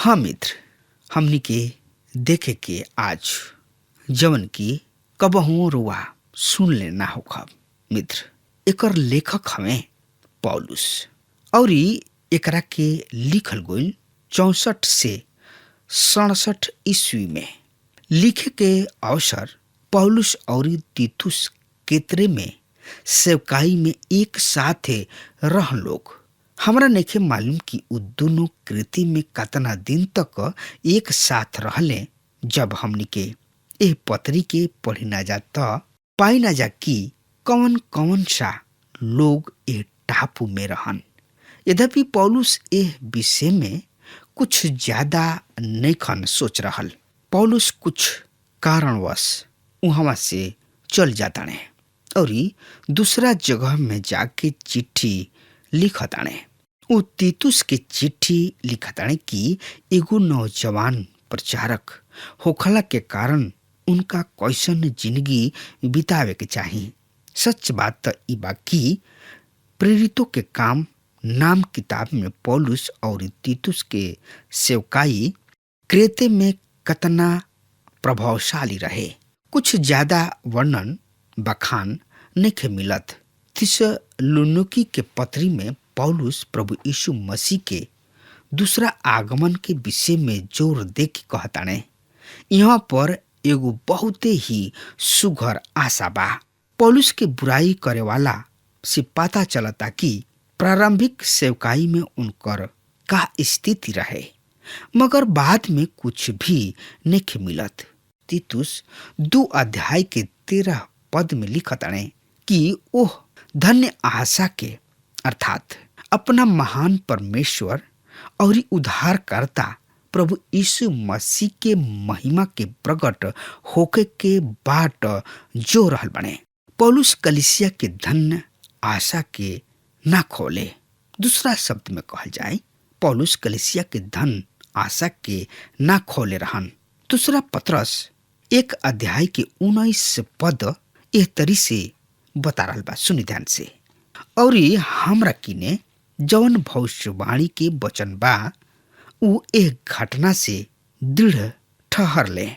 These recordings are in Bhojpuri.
हाँ मित्र, हमनी के देखे के आज जवन की कबहू रुआ सुन लेना होखब। मित्र, एकर लेखक हमें पौलुस और एकरा के लिखल गइल 64 से 67 ईस्वी में। लिखे के अवसर पौलुस और तीतुस केतरे में सेवकाई में एक साथ रह लोग। हमरा नइखे मालूम कि उ दोनों कृति में कतना दिन तक एक साथ रहले। जब हमनी के एह पत्री के पढ़ी ना जा त पाई ना जा कि कौन कौन सा लोग एह टापू में रहन। यद्यपि पौलुस एह विषय में कुछ ज्यादा नइखन सोच रहल। पौलुस कुछ कारणवश उहवा से चल जाताणे और दूसरा जगह में जाके चिट्ठी लिखताणे। उ तीतुस के चिट्ठी लिखताणे कि एगो नौजवान प्रचारक होखला के कारण उनका कैसन जिंदगी बितावे के चाही। सच बात त ई बा कि प्रेरितों के काम नाम किताब में पौलुस और तीतुस के सेवकाई क्रेते में कतना प्रभावशाली रहे, कुछ ज्यादा वर्णन बखान नहीं मिलत। थिस्सलुनीकी के पत्री में पौलुस प्रभु यीशु मसीह के दूसरा आगमन के विषय में जोर दे के कहताणे। यहाँ पर एगो बहुते ही सुघर आशा बा। पौलुस के बुराई करे वाला से पता चलता कि प्रारंभिक सेवकाई में उनकर का स्थिति रहे, मगर बाद में कुछ भी नहीं मिलत। तीतुस 2 अध्याय के 13 पद में लिखताणे कि ओह धन्य आशा के, अर्थात अपना महान परमेश्वर और उद्धारकर्ता प्रभु यीशु मसीह के महिमा के प्रकट होके के बाट जो रहल बने। पौलुस कलिसिया के धन्य आशा के ना खोले। दूसरा शब्द में कहल जाए, पौलुस कलिसिया के धन आशा के ना खोले रहन। दूसरा पतरस 1 अध्याय के 19 पद एह तरी से बता रहल बा, सुनी ध्यान से। और हमरा किने जवन भविष्यवाणी के वचन बा उ एह घटना से दृढ़ ठहर ले,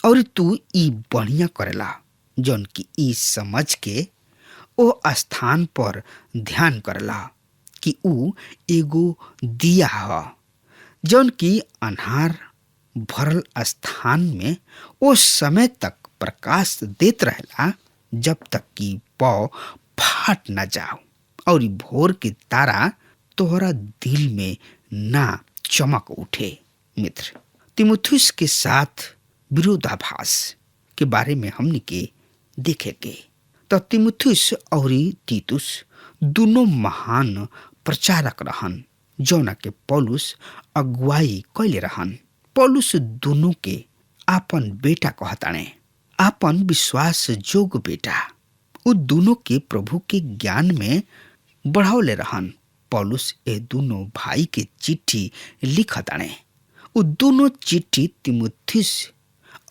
और तू ई बढ़िया करेला जौन की ई समझ के ओ स्थान पर ध्यान करेला कि ऊ एगो दिया ह जौन की अन्हार भरल स्थान में ओ समय तक प्रकाश देत रहेला जब तक कि पौ फाट ना जाओ और भोर के तारा तोहरा दिल में ना चमक उठे। मित्र, तिमुथियुस के साथ विरोधाभास के बारे में हमनी के देखेंगे तो तिमुथियुस और तीतुस दोनों महान प्रचारक रहन जौना के पौलुस अगुवाई कैले रहन। पौलुस दोनों के आपन बेटा कहताणे, आपन विश्वास जोग बेटा। उ दोनों के प्रभु के ज्ञान में बढ़ौले रहन। पौलुस ए दोनों भाई के चिट्ठी लिखताणे। उ दोनों चिट्ठी तिमुथियुस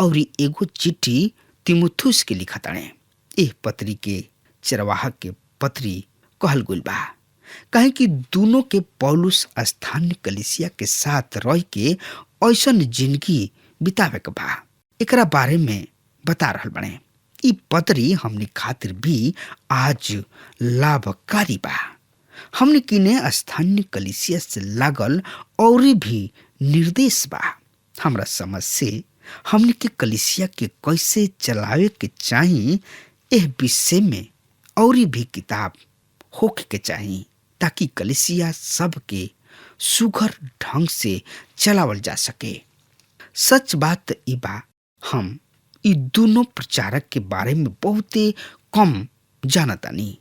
और एगो चिट्ठी तिमुथियुस के लिखताणे। एह पत्री के चरवाहा के पत्री कहल गइल बा, काहे कि दोनों के पौलुस स्थानीय कलिसिया के साथ रह के ऐसन जिंदगी बितावे के बा, एकरा बारे में बता रहल बने। ई पत्री हमनी खातिर भी आज लाभकारी बा। हमने किने स्थानीय कलिसिया से लागल और भी निर्देश बा। हमरा समझ से हमने के कलिसिया के कैसे चलावे के चाही एह विषय में और भी किताब होके के चाही, ताकि कलिसिया सबके सुघर ढंग से चलावल जा सके। सच बात ई बा, हम ई दोनों प्रचारक के बारे में बहुते कम जानतानी।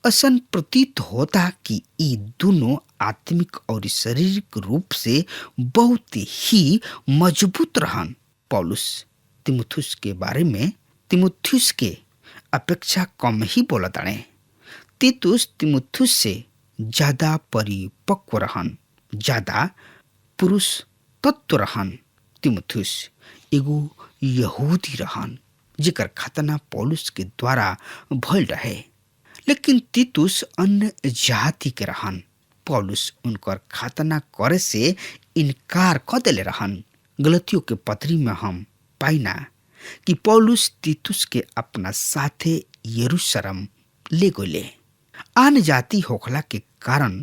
असन प्रतीत होता कि ई दोनों आत्मिक और शारीरिक रूप से बहुत ही मजबूत रहन। पौलुस तिमुथियुस के बारे में तिमुथियुस के अपेक्षा कम ही बोलताणे। तीतुस तिमुथियुस से ज्यादा परिपक्व रहन, ज्यादा पुरुष तत्व रहन। तिमुथियुस एगो यहूदी रहन जेकर खतना पौलुस के द्वारा भइल रहे, लेकिन तीतुस अन्य जाति के रहन। पौलुस उनकर खतना करे से इनकार क देले रहन। गलतियों के पत्री में हम पाइना कि पौलुस तीतुस के अपना साथे यरूशलेम ले गए। आन जाति होखला के कारण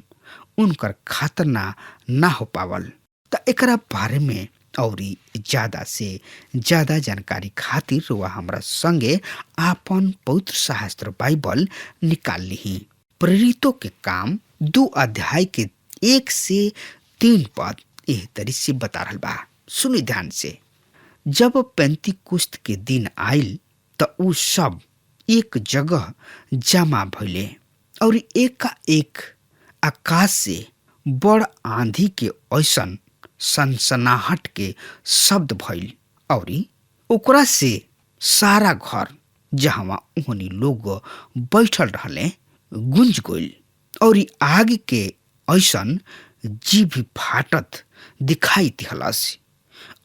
उनकर खतना ना हो पावल। त एकरा बारे में और ज्यादा से ज्यादा जानकारी खातिर रुआ हमरा संगे आपन पवित्र शास्त्र बाइबल निकाल ली। प्रेरितों के काम 2 अध्याय के 1 से 3 पद एह तरी से बता रहल बा। सुनी ध्यान से। जब पेंतिकुस्त के दिन आयल त उ सब एक जगह जमा भइले और एकाएक आकाश से बड़ आंधी के ऐसन सनसनाहट के शब्द भइल और ओकरा से सारा घर जहाँ ओहनी लोग बैठल रहले गुंज गइल और आग के ऐसन जीभ फाटत दिखाई दिहलस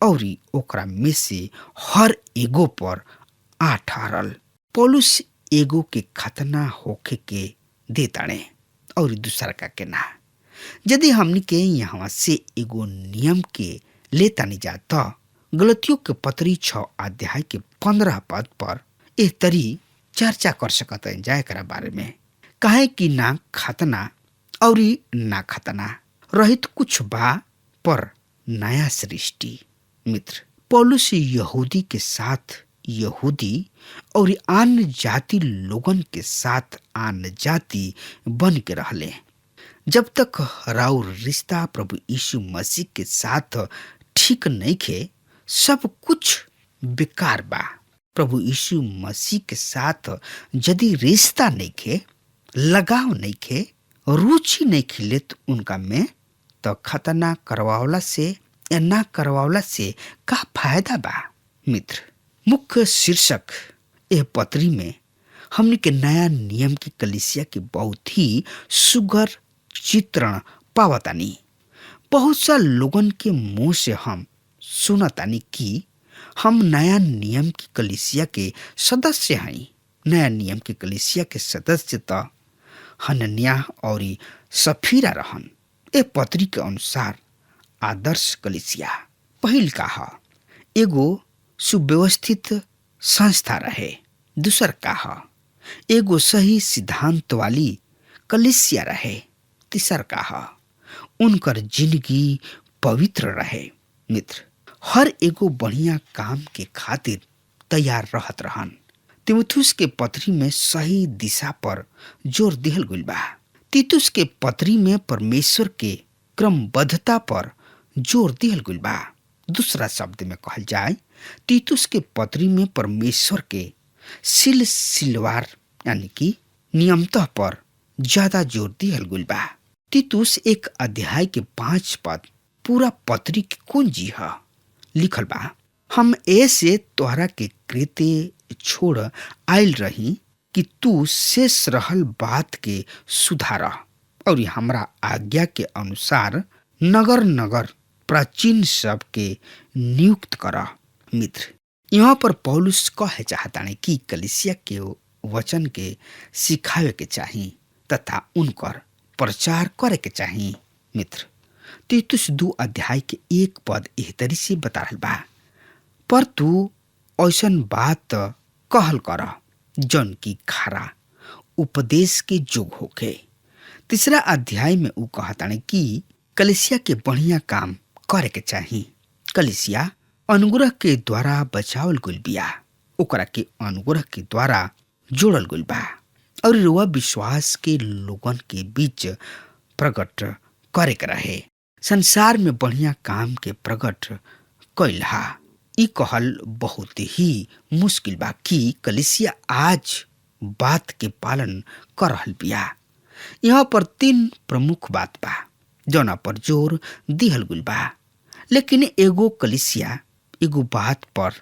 और ओकरा में से हर एगो पर आ ठहरल। पौलुस एगो के खतना होखे के देताड़े और दूसरा का के ना। यदि हमनी के यहाँ से एगो नियम के लेता नहीं जाता, गलतियों के पत्री 6 अध्याय के 15 पद पर एह तरी चर्चा कर सकत हैं जाए एकरा बारे में। काहे कि ना खतना और ना खतना रहित कुछ बा पर नया सृष्टि। मित्र, पौलुस यहूदी के साथ यहूदी और आन जाति लोगन के साथ आन जाति बन के रहले। जब तक राउर रिश्ता प्रभु यीशु मसीह के साथ ठीक नहीं खे, सब कुछ बेकार बा। प्रभु यीशु मसीह के साथ यदि रिश्ता नहीं खे, लगाव नहीं खे, रुचि नहीं खिले उनका में, तो खतना करवावला से या ना करवावला से का फायदा बा। मित्र, मुख्य शीर्षक यह पत्री में हमने के नया नियम की कलीसिया के बहुत ही सुघर चित्रण पावतानी। बहुत सा लोगन के मुंह से हम सुनतानी कि हम नया नियम की कलीसिया के सदस्य हैं। नया नियम के कलीसिया के सदस्य तो हनन्याह और सफीरा रहन। ए पत्री के अनुसार आदर्श कलीसिया पहिल का एगो सुव्यवस्थित संस्था रहे, दूसर का एगो सही सिद्धांत वाली कलीसिया रहे, तीसर का उनकर जिंदगी पवित्र रहे। मित्र, हर एगो बढ़िया काम के खातिर तैयार रहत रहन। तिमुथियुस के पत्री में सही दिशा पर जोर दिहल गइल बा। तीतुस के पत्री में परमेश्वर के क्रमबद्धता पर जोर दिहल गइल बा। दूसरा शब्द में कहल जाए, तीतुस के पत्री में परमेश्वर के सिलसिलवार यानी कि नियमतः पर ज्यादा जोर दिहल गइल बा। तीतुस 1 अध्याय के 5 पद पूरा पत्री के कुंजी ह लिखल बा। हम ऐसे तोहरा के कृत्य छोड़ आयल रही कि तू शेष रहल बात के सुधार और हमरा आज्ञा के अनुसार नगर नगर प्राचीन सब के नियुक्त कर। मित्र, यहाँ पर पौलुस कहे चाहता है कि कलीसिया के वचन के सिखावे के चाही तथा उनकर प्रचार करे के चाही। मित्र, तीतुस 2 अध्याय के 1 पद एह तरी से बता रहल बा, पर तू ऐसन बात कहल कर जन की खारा उपदेश के जोग होखे। तीसरा अध्याय में उ कहताने कि कलीसिया के बढ़िया काम करे के चाही। कलीसिया अनुग्रह के द्वारा बचावल गइल बिया, ओकरा के अनुग्रह के द्वारा जोड़ल गइल बा और रुआ विश्वास के लोगन के बीच प्रकट करे के रहे। संसार में बढ़िया काम के प्रकट कैलहा ई कहल बहुत ही मुश्किल बा कि कलीसिया आज बात के पालन कर रहल बिया। यहाँ पर 3 प्रमुख बात बा जौना पर जोर दिहल गइल बा, लेकिन एगो कलीसिया एगो बात पर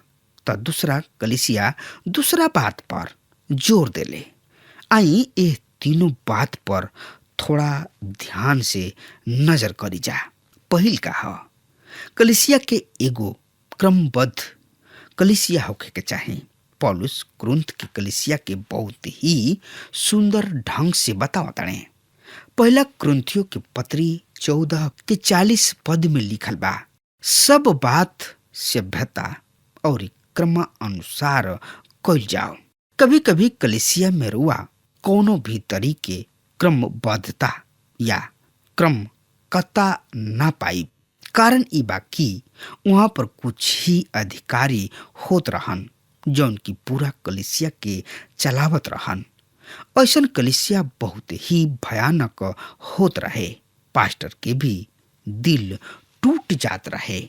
त दूसरा कलीसिया दूसरा बात पर जोर देले। आई ये तीनों बात पर थोड़ा ध्यान से नजर करी जा। पहिल का ह, कलीसिया के एगो क्रमबद्ध कलीसिया होखे के चाही। पौलुस कुरिन्थ के कलीसिया के बहुत ही सुंदर ढंग से बतावताने। पहला क्रंथियों के पत्री 14 के 40 पद में लिखल बा, सब बात सभ्यता और क्रम अनुसार कइल जाओ। कभी कभी कलेसिया में रुआ कोनो भी तरीके क्रमबद्धता या क्रम कता ना पाई। कारण ई बा कि वहाँ पर कुछ ही अधिकारी होत रहन जौन की पूरा कलिसिया के चलावत रहन। ऐसन कलिसिया बहुत ही भयानक होत रहे। पास्टर के भी दिल टूट जात रहे।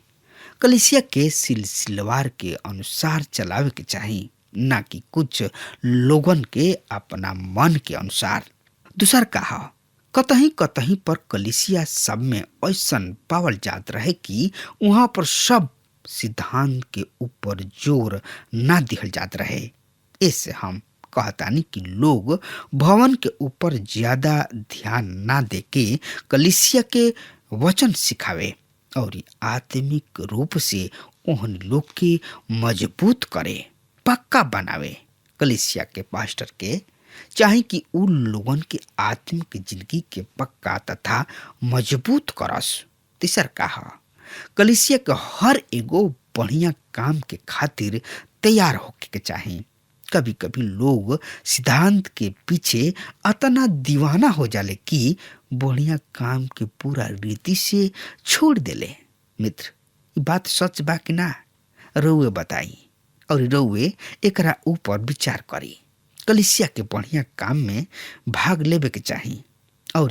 कलिसिया के सिलसिलेवार के अनुसार चलावे के चाही, ना कि कुछ लोगन के अपना मन के अनुसार। दूसर कहा, कतही कतही पर कलिसिया सब में ऐसन पावल जात रहे कि वहाँ पर सब सिद्धांत के ऊपर जोर ना दिहल जात रहे। इससे हम कहतानी कि लोग भवन के ऊपर ज्यादा ध्यान ना देके कलिसिया के वचन सिखावे और आत्मिक रूप से ओहन लोग के मजबूत करे, पक्का बनावे। कलिसिया के पास्टर के चाहे कि उ लोगन के आत्मिक जिंदगी के पक्का तथा मजबूत करस। तीसर कहा, कलिसिया के हर एगो बढ़िया काम के खातिर तैयार होके के चाही। कभी कभी लोग सिद्धांत के पीछे अतना दीवाना हो जाले कि बढ़िया काम के पूरा रीति से छोड़ देले। मित्र, ई बात सच बा कि ना, रउए बताई और रउए एकरा ऊपर विचार करी। कलिसिया के बढ़िया काम में भाग लेवे के चाही और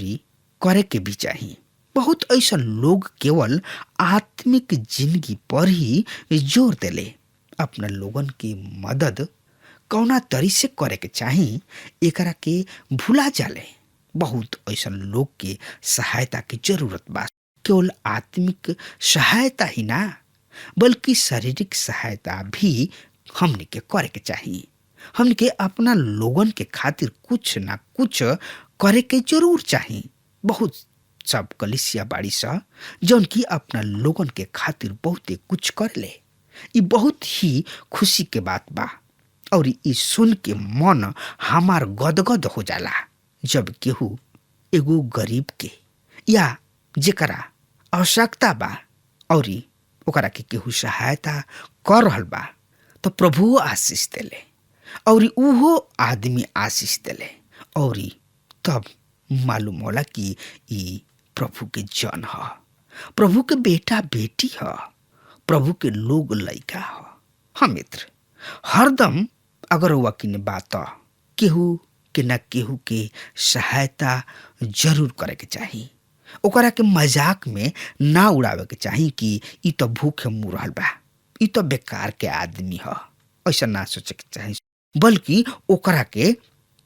करे के भी चाही। बहुत ऐसा लोग केवल आत्मिक जिंदगी पर ही जोर देले। अपना लोगन की मदद कौना तरी से करे के चाही, एकरा के भूला जाले। बहुत ऐसा लोग के सहायता के जरूरत बा। केवल आत्मिक सहायता ही ना, बल्कि शारीरिक सहायता भी हमने के करे के चाही। हमने के अपना लोगन के खातिर कुछ ना कुछ करे के जरूर चाही। बहुत सब कलिसिया बाड़ी सा जौन की अपना लोगन के खातिर बहुते कुछ कर ले। ई बहुत ही खुशी के बात बा और ई सुन के मन हमार गदगद हो जाला जब केहू एगो गरीब के या जेकरा आवश्यकता बा और ओकरा के केहू सहायता कर रहल बा, तो प्रभु आशीष देले और उहो आदमी आशीष देले और तब मालूम होला कि ई प्रभु के जन ह, प्रभु के बेटा बेटी ह, प्रभु के लोग लइका ह। हाँ मित्र, हरदम अगर हुआ किने बात केहू के ना केहू के सहायता जरूर करे के चाही। ओकरा के मजाक में ना उड़ावे के चाही कि ई तो भूखे मुँह रहल बा, ई तो बेकार के आदमी ह। ऐसा ना सोचे के चाही, बल्कि ओकरा के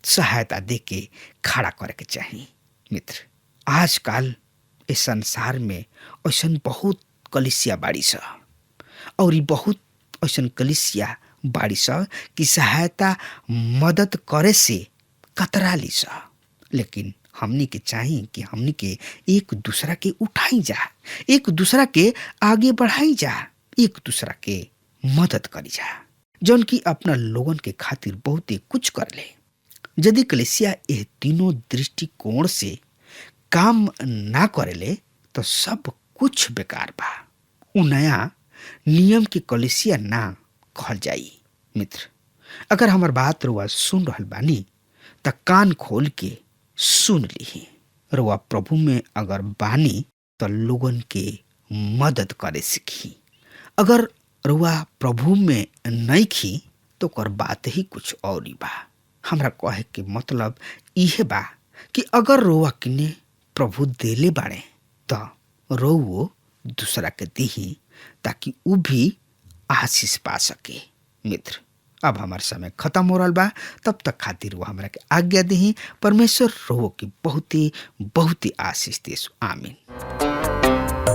सहायता दे के खड़ा करे के चाही। मित्र, आजकल इस संसार में ऐसन बहुत कलिसिया बाड़ी स और ई बहुत ऐसन कलिसिया बाड़ी स कि सहायता मदद करे से कतरा ली स। लेकिन हमनी के चाही कि हमनी के एक दूसरा के उठाई जा, एक दूसरा के आगे बढ़ाई जा, एक दूसरा के मदद करी जा, जौन की अपना लोगन के खातिर बहुते कुछ कर ले। यदि कलेसिया यह तीनों दृष्टिकोण से काम ना करेले तो सब कुछ बेकार बा। उ नया नियम के कलेसिया ना कहल जाई। मित्र, अगर हमार बात रुआ सुन रहल बानी त कान खोल के सुन लीही। रुआ प्रभु में अगर बानी त लोगन के मदद करे सीखी। अगर रुआ प्रभु में नहीं खी तो कर बात ही कुछ और ही बा। हमरा कहे के मतलब इहे बा कि अगर रोआ किने प्रभु देले बाड़े त रोवो दूसरा के दीही ताकि उ भी आशीष पा सके। मित्र, अब हमार समय खत्म हो रहा बा। तब तक खातिर वो हमरा के आज्ञा दही। परमेश्वर रोवो की बहुत ही बहुत ही आशीष देसु। आमीन।